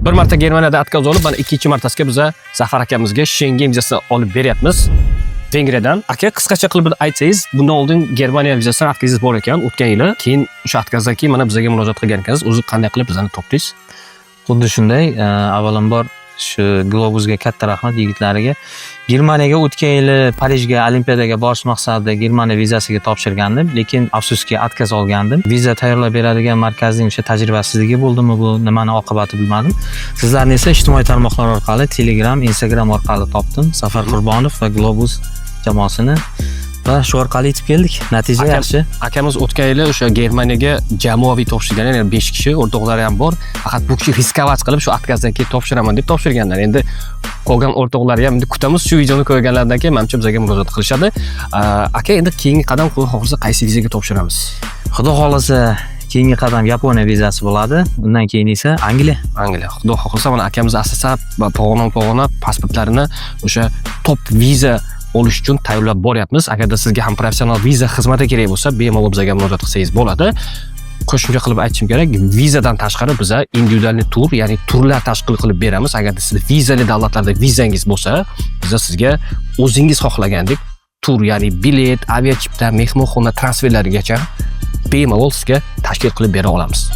Bir marta Germaniyada отказ olib, mana ikkinchi martasiga biza Zafar akamizga Shengen vizasini olib beryapmiz. Vengriyadan. Aka, qisqacha qilib bir aytsangiz, bundan oldin Germaniya vizasidan отказ ingiz bor ekan o'tgan yili. Keyin o'sha отказ dan keyin mana bizga murojaat qilgan ekansiz. O'zi qanday qilib bizani topdingiz? Xuddi shunday, avvalambor shu Globusga katta rahmat, yigitlariga. Germaniyaga o'tgan yili Parijga Olimpiadaga borish maqsadida Germaniya vizasiga topshirgandim, lekin afsuski, отказ olgandim. Viza tayyorlab beradigan markazning o'sha tajribasizligi bo'ldimi, bu nimani oqibati, bilmadim. Sizlarni esa ijtimoiy tarmoqlar orqali, Telegram, Instagram orqali topdim. Zafar Qurbonov va Globus jamoasini va shu orqali yetib keldik. Natija yaxshi. Akamiz o'tgan yili o'sha Germaniyaga jamoaviy topshirgan, ya'ni 5 kishi, o'rtoqlari ham bor. Faqat bu kishi рисковать qilib, shu отказ dan keyin topshiraman deb topshirganlar. Endi qolgan o'rtoqlari ham endi kutamiz, shu videoni ko'rganlaridan keyin manimcha bizga murojaat qilishadi. Aka, endi keyingi qadam, Xudo xohlasa, qaysi vizaga topshiramiz? Xudo xohlasa, keyingi qadam Yaponiya vizasi bo'ladi. Undan keyin esa Angliya. Angliya. Xudo xohlasa, mana akamiz asosan pog'ona-pog'ona pasportlarini o'sha top viza olish uchun tayyorlab boryapmiz. Agarda sizga ham professional viza xizmati kerak bo'lsa, bemalol bizga murojaat qilsangiz bo'ladi. Qo'shimcha qilib aytishim kerak, vizadan tashqari biza индивидуальный tur, ya'ni turlar tashkil qilib beramiz. Agarda sizda vizali davlatlarda vizangiz bo'lsa, biza sizga o'zingiz xohlagandek tur, ya'ni bilet, aviachipta, mehmonxona, transferlargacha bemalol sizga tashkil qilib bera olamiz.